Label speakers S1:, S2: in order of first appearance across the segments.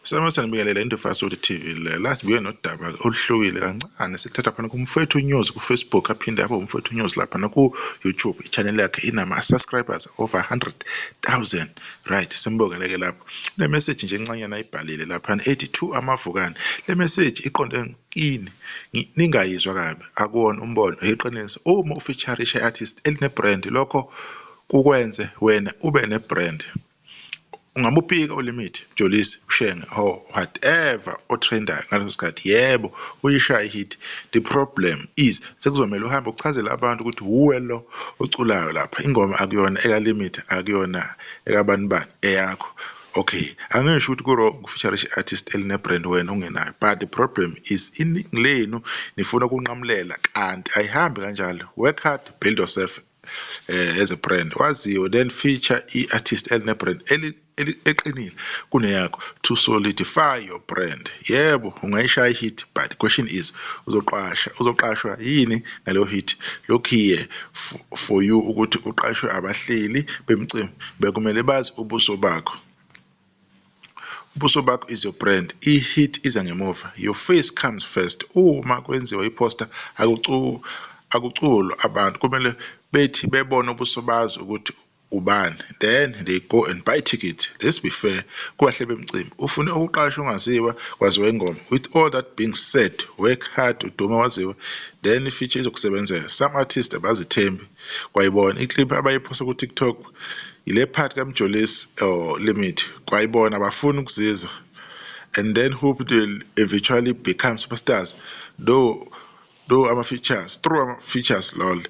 S1: Sanibingelela into Fasodi TV le la sibuye nodaba oluhlukile kancane, sithatha khona kuMfowethu News ku-Facebook, aphinde abe uMfowethu News lapha naku-YouTube. I-channel yakhe inama-subscribers over 100,000, right? Simbongele-ke lapho. Le message nje encanyana ayibhalile laphana 82 amavukane. Le message iqonde kini, ningayizwa kabi, akuwona umbono, iqiniso. Uma u-featurisha i-artist eline-brand, lokho kukwenze wena ube ne-brand. Ungamupika uLimit, Jolisi, Ushenge or whatever o-trendayo ngaleso sikhathi, yebo, uyishaye i-hit. The problem is sekuzomele uhambe uchazele abantu ukuthi wuwe lo oculayo lapha, ingoma akuyona ekaLimit, akuyona ekabani bani, eyakho. Okay, angisho ukuthi ku-wrong uku-featurisha i-artist eline-brand wena ungenayo, but the problem is iningi lenu nifuna ukunqamulela, kanti ayihambi kanjalo. Work hard, build yourself as a brand, waziwe, then feature i-artist eline-brand eqinile kuneyakho to solidify your brand. Yebo, ungayishaya i-hit, but the question is uzoqasha uzoqashwa yini ngaleyo hit? Lokhiye for you ukuthi uqashwe abahleli bemicimbi, bekumele bazi ubuso bakho. Ubuso bakho is your brand, i-hit iza ngemuva. Your face comes first. Uma kwenziwa i-poster, akuculwa, abantu kumele bethi bebone ubuso bazi ukuthi ubani, then they go and buy ticket. Let's be fair kubahle bemicimbi, ufune ukuqashwa ungaziwa, kwaziwa ingoma. With all that being said, work hard, udume, waziwe, then i-feature izokusebenzela. Some artists abazithembi kwayibona i-clip abayiphosta ku-TikTok, ile part kaMjolisi or Limit, kwayibona abafuni ukuzizwa and then hope they'll eventually become superstars though ama-features, through ama-features, lol.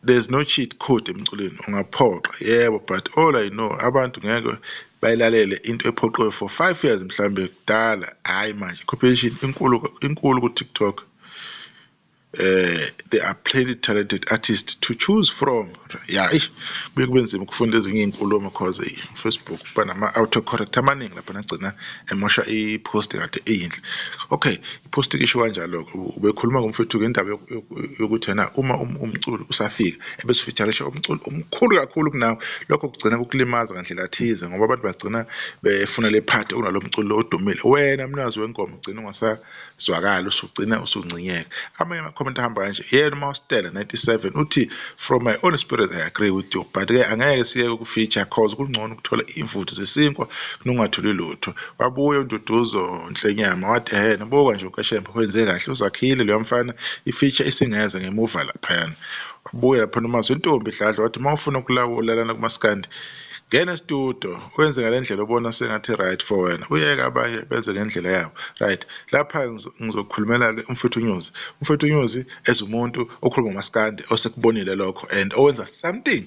S1: There's no cheat code emculweni, ungaphoqa, yebo, but all I know, abantu ngeke bayilalele into ephoqiwe for 5 years mhlambe kudala. Hhayi, manje competition inkulu, inkulu ku-TikTok. There are plenty talented artists to choose from. Yeah, eish, kuye kube nzima ukufunda ezinye iy'nkulumo 'cause Facebook kuba nama-autocorrect amaningi lapha, nagcina emosha i-post kade iyinhle. Okay, i-post isho kanjalo-ke, ubekhuluma ngomfowethu ngendaba yokuthi ena uma umculo usafika ebese u-featurisha umculo omkhulu kakhulu kunawe, lokho kugcina kukulimaza ngandlela thize, ngoba abantu bagcina befuna le part okunalo mculo odumile, wena mnikazi wengoma ugcina ungasazwakali, usugcina usuncinyeka. Amanye ama-comment ahamba kanje. Yena uMastela 97 uthi, "From my own spirit, I agree with you, but-ke angeke siyeke uku-feature 'cause kungcono ukuthola iy'mfuthu zesinkwa kunongatholi lutho." Wabuye uNduduzo Nhlenyama wathi, "Ehhe, buka nje uKashembe wenze kahle, uzakhile loya mfana, i-feature isingeza ngemuva laphayana." Wabuya laphana uMazwi Intombi Dladla wathi, "Uma ufuna ukulawula lana kumaskandi, ngena e-studio, wenze ngale ndlela obona sengathi right for wena, uyeke abanye benze ngendlela yabo." Right, lapha ngizokhulumela-ke uMfowethu News. UMfowethu News as umuntu okhuluma ngomaskandi, osekubonile lokho and owenza something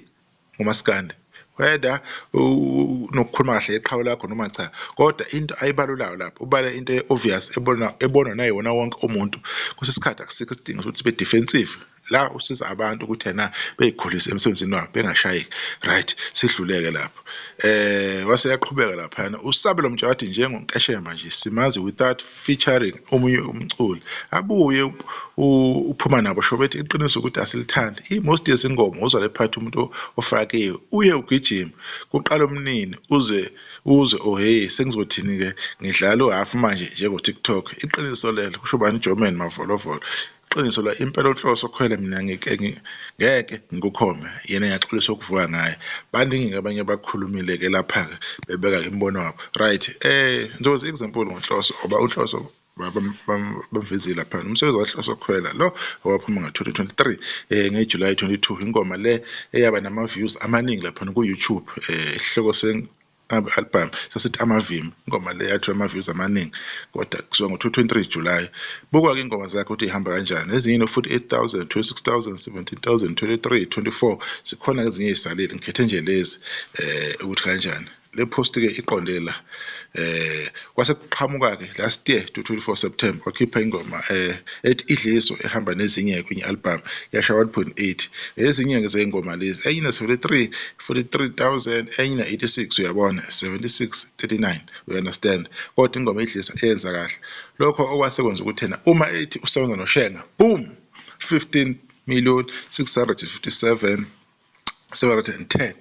S1: ngomaskandi, whether unokukhuluma kahle iqhawe lakho noma cha, kodwa into ayibalulayo lapho, ubale into e-obvious ebonwa ebonwa nayiwona wonke umuntu. Kwesinye isikhathi akusikho isidingo sokuthi sibe defensive la, usiza abantu ukuthi ena bey'khulise emsebenzini wabo, bengashayeki. Right, sidluleke lapho. Wase yaqhubeka laphayana uSabelo Mtshadi, njengoNkeshemba nje simazi without featuring omunye umculi. Abuye uphuma nabo sho bethi iqiniso ukuthi asilithandi i-most yezingoma, uzwa le part umuntu ofakiwe, uye ugijima kuqala umnini, uze uze, oh hey, sengizothini-ke, ngidlala uhafu manje njengo-TikTok. Iqiniso lelo, kusho bani? Joman Mavolovolo. Iqiniso la impela, uNhloso Khwela, mina ngeke ngeke ngikukhome yena, ngiyaxolisa ukuvuka ngaye. Baningi abanye abakhulumile-ke lapha-ke bebeka imibono wabo. Right, ngizoza example ngoNhloso, ngoba uNhloso bamvezile laphana. Umsebenzi waNhloso Khwela lo owaphuma nga-2023 nge-July 22, ingoma le eyaba nama-views amaningi laphana ku-YouTube. Isihloko album sasithi Amavimba. Ingoma le yathola ama-views amaningi, kodwa kusuka ngo-2023 July. Buka-ke ingoma zakhe ukuthi y'hamba kanjani, ezinye no-48,000, 26,000, 17,000, 23, 24, zikhona ezinye ey'salile, ngikhethe nje lezi ukuthi kanjani. Le post-ke iqonde la. Kwase kuqhamuka-ke last year 24 September, wakhipha ingoma ethi Idliso, ehamba nezinye kwenye album, yasha 1.8. Ezinye-ke zey'ngoma lezi, enye ina-73 43,000, enye ina-86, uyabona, 76 39, you understand? Kodwa ingoma Idliso eyenza kahle, lokho okwase kwenza ukuthi yena uma ethi usebenza noShenga, boom, 15 million 657 710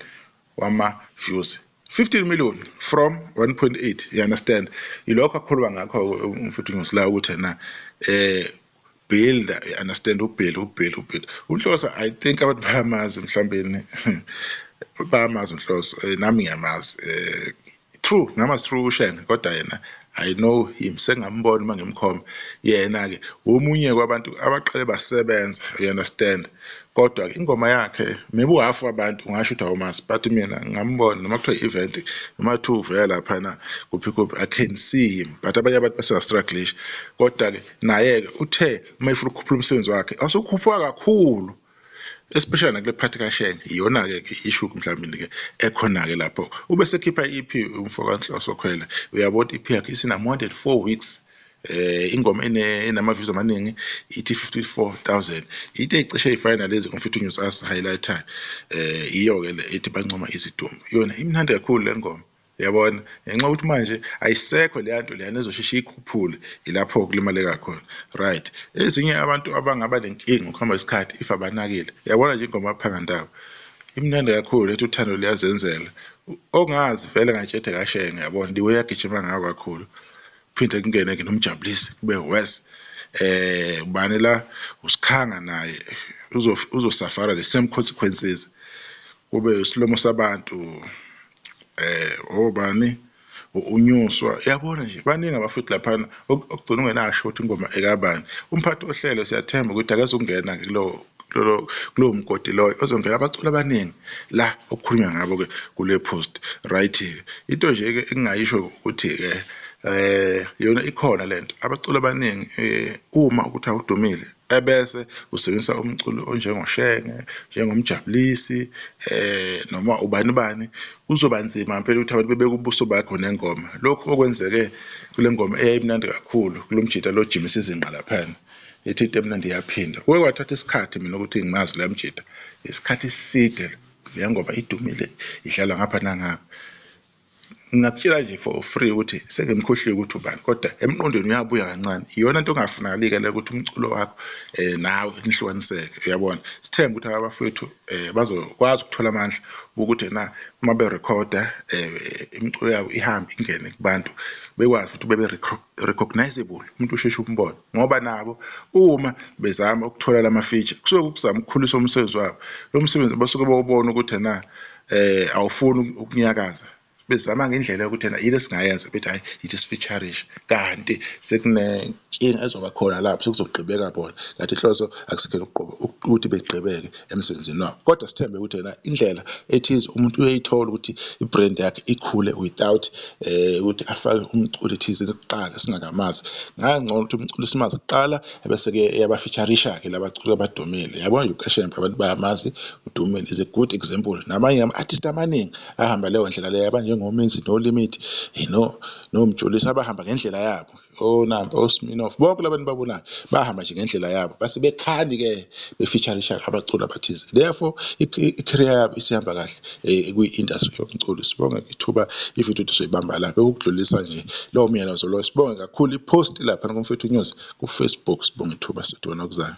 S1: wama-views. 15 million from 1.8, you understand? Yilokho akhuluma ngakho umfuthu ngisila ukuthi na builder, you understand? Ubuild, ubuild, ubuild. UNhloso, I think abantu bayamazi, mhlawumbe bayamazi uNhloso. Nami ngiyamazi true, ngamazi true uShenge, kodwa yena I know him, sengambona uma ngimkhomba. Yena-ke omunye kwabantu abaqale basebenza, you understand? Kodwa-ke ingoma yakhe maybe uhafu wabantu ungasho ukuthi awumazi, but mina ngambona noma kuthiwa i-event noma kuthiwa uvela laphana kuphi kuphi, I can see him, but abanye abantu basengastrugglisha. Kodwa-ke naye-ke uthe uma efuna ukukhuphula umsebenzi wakhe awusukhuphuka kakhulu, especially nakule part kaShenge. Iyona-ke ke issue mhlawumbe-ke ekhona-ke lapho. Ube sekhipha i-EP umfo kaNhloso Khwela, uyabona i-EP yakhe isina more than 4 weeks, ingoma enama views amaningi ithi 54,000, into ecishe ifana nalezi ngomfuthu news as highlighter. Iyo ke le ethi bancoma izidumbu, yona imnandi kakhulu le ngoma, yabona, ngenxa yokuthi manje ayisekho leya nto leyana ezosheshe ikhuphule, ilapho kulimaleka khona, right? Ezinye abantu abangaba nenkinga ukuhamba isikhathi if abanakile, yabona nje ingoma Phangandawo imnandi kakhulu ethi uthando luyazenzela, ongazi vele ngatshethe kaShenge, yabona the way agijima ngayo kakhulu. Phinde kungene ke noMjabulisi, kube worse. Ubani la uSikhanga naye uzosuffera the same consequences, kube isilomo sabantu, obani unyuswa, yabona nje baningi abafuthi laphana okugcina ungenasho ukuthi ingoma ekabani. Umphathi ohlelo siyathemba ukuthi akezungena kulowo mgodi loyo, ozongena abaculi abaningi la okukhulunywa ngabo-ke kule post, right? Into nje-ke engingayisho ukuthi-ke yona ikhona lento, abaculi abaningi uma ukuthi awudumile ebese usebenzisa umculo onjengoShenge, njengoMjabulisi, noma ubani bani, kuzoba nzima impela ukuthi abantu bebeke ubuso bakho nengoma. Lokhu okwenzeke kule ngoma eyayimnandi kakhulu kulo mjita lo jimisa izinqa laphana ethi into emnandi iyaphinda, kuke kwathatha isikhathi mina ukuthi ngimazi la mjita, isikhathi eside leya ngoma idumile idlalwa ngapha nangapha. Ngingakutshela nje for free ukuthi sengimkhohliwe ukuthi ubani, kodwa emqondweni uyabuya kancane. Iyona nto ongafunakali-ke le ukuthi umculo wakho nawe nihlukaniseke, uyabona? Sithembe ukuthi abafowethu bazokwazi ukuthola amandla ukuthi na uma berekhoda imiculo yabo ihambe ingene kubantu, bekwazi futhi bebe recognizable, umuntu usheshe umbone, ngoba nabo uma bezama ukuthola lama feature kusuke kuzama ukukhulisa umsebenzi wabo. Lo msebenzi basuke bawubona ukuthi na awufuni ukunyakaza, bezama ngendlela yokuthi ena yini esingayenza, bethi hhayi yithi sifeaturishe, kanti sekunenkinga ezoba khona lapho sekuzogqibeka bona, kanti inhloso akusikhona ukuthi begqibeke emsebenzini wabo. Kodwa sithembe ukuthi ena indlela ethize umuntu uyayithola ukuthi i-brand yakhe ikhule without ukuthi afake umculo thizeni kuqala singakamazi. Ngangcono ukuthi umculo simazi kuqala ebese-ke eyabafeaturisha-ke labaculi abadumile, yabona nje uKashembe abantu bayamazi, udumile, is a good example. Namanye ama-artist amaningi ahamba leyo ndlela leyo, abanjengoMenzi No Limit, noMjolisi, abahamba ngendlela yabo, onampa oSminoff, bonke labantu babonayo bahamba nje ngendlela yabo, base bekhani-ke befeaturisha abaculi abathize, therefore i-career yabo isihamba kahle kwi-industry yomculo. Sibonge ithuba ividiyo ukuthi soyibamba lapha ukudlulisa nje lowo myalezo loyo. Sibonge kakhulu i-post lapha kuMfethu News ku-Facebook. Sibonge ithuba, sithona okuzayo.